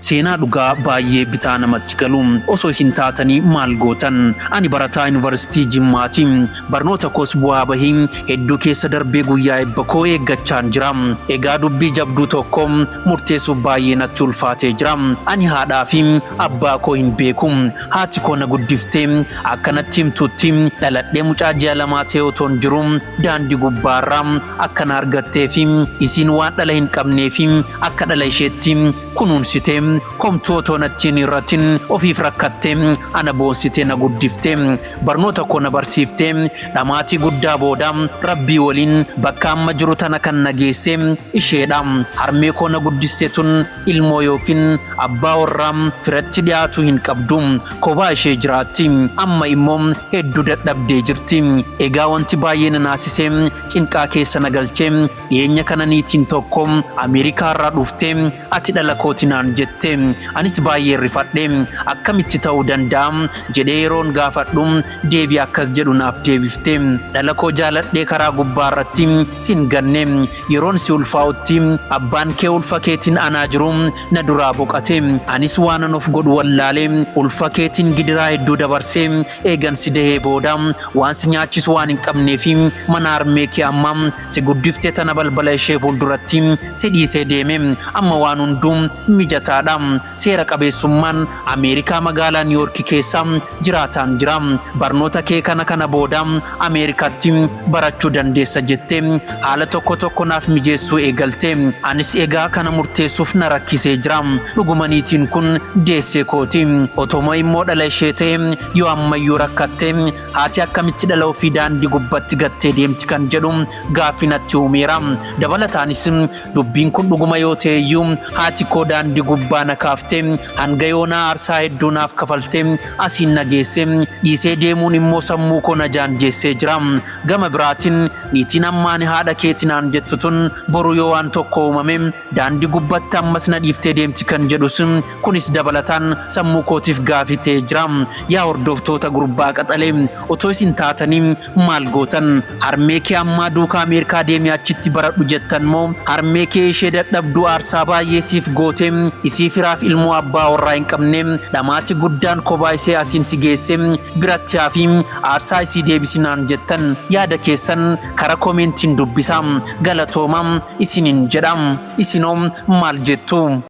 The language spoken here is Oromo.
Seenaa dhugaa baay'ee bitaa namatti galu. Osoo isin taatanii maal gootan? Ani barataa Yuunivarsiitii Jimmaati. Barnoota koos bu'aa bahii hedduu keessa darbee guyyaa eebba koo eeggachaan jira. Egaa dubbii jabduu tokko murteessuuf baay'ee natti ulfaatee jira. Ani haadhaa fi abbaa koo hin beeku. Haati koo na guddiftee akka natti himtutti dhaladhee mucaa ji'a lamaa ta'ee otoon jiru daandii gubbaarraa akka na argattee fi isiin waan dhala hin qabnee fi akka dhala isheetti kunuunsite, homtuu otoo natti hin hir'atin ofiif rakkatte, ana boonsite, na guddifte, barnoota koo na barsiifte. Dhamaatii guddaa booda Rabbii waliin bakka amma jiru tana kan na geesse isheedha. Harmee koo na guddiste tun ilmoo yookiin abbaa warraa firatti dhiyaatu hin qabdu. Kophaa ishee jiraatti. Amma immoo hedduu dadhabdee jirti. Egaa wanti baay'ee na naasise, cinqaa keessa na galche, dhiyeenya kana niitiin tokko Ameerikaa irraa dhuftee "Ati dhala kooti" naan jette. Anis baay'ee rifadhe. "Akkamitti ta'uu danda'a?" jedhee yeroon gaafadhu deebii akkas jedhu naaf deebifte: "Dhala koo jaaladhee karaa gubbaa irratti sin ganne. Yeroon si ulfaa'utti abbaan kee ulfa keetiin anaa jiru na duraa boqate. Anis waanan of godhu wallaale. Ulfa keetiin gidiraa hedduu dabarsee eegan si dahee booda waan si nyaachisu waan hin qabneef mana harmee kee amma si guddiftee tana balbala ishee fuulduratti si dhiisee deeme. Amma waan hunduu mijataadha. Seera qabeessummaan Ameerikaa magaalaa Niiyorki keessa jiraataan jira. Barnoota kee kana booda Ameerikaatti barachuu dandeessa" jette haala tokko tokko naaf mijeessuu eegalte. Anis egaa kana murteessuuf na rakkisee jira. Dhuguma niitiin kun deessee kooti? Otoma immoo dhala ishee ta'e, yoo ammayyuu rakkatte, haati akkamitti dhala ofii daandii gubbatti gattee deemti kan jedhu gaaffii natti uumeera. Dabalataanis dubbiin kun dhuguma yoo ta'e iyyuu, haati koo daandii gubbaa na kaaftee, hanga yoonaa aarsaa hedduu naaf kafaltee asiin na geesse dhiisee deemuun immoo sammuu koo na jaanjeessee jira. Gama biraatiin niitiin ammaani haadha keeti naan jettu tun boru yoo waan tokko uumame daandii gubbatti ammas na dhiiftee deemti kan jedhus, kunis dabalataan sammuu kootiif gaafii ta'ee jira. Yaa hordoftoota Gurbaa Qaxalee, otoo isin taatanii maal gootan? Harmee kee ammaa duukaa Ameerikaa deemee achitti baradhu jettan moo harmee kee ishee dadhabduu aarsaa baay'ee siif goote, isii firaaf ilmoo abbaa warraa hin qabne, dhamaatii guddaan kophaa ishee asiin si geesse biratti hafi, aarsaa isii deebisinaan jettan? Yaada keessan kara koomeentiin dubbisa. Galatooma isinin jedha. Isinoo maal jettu?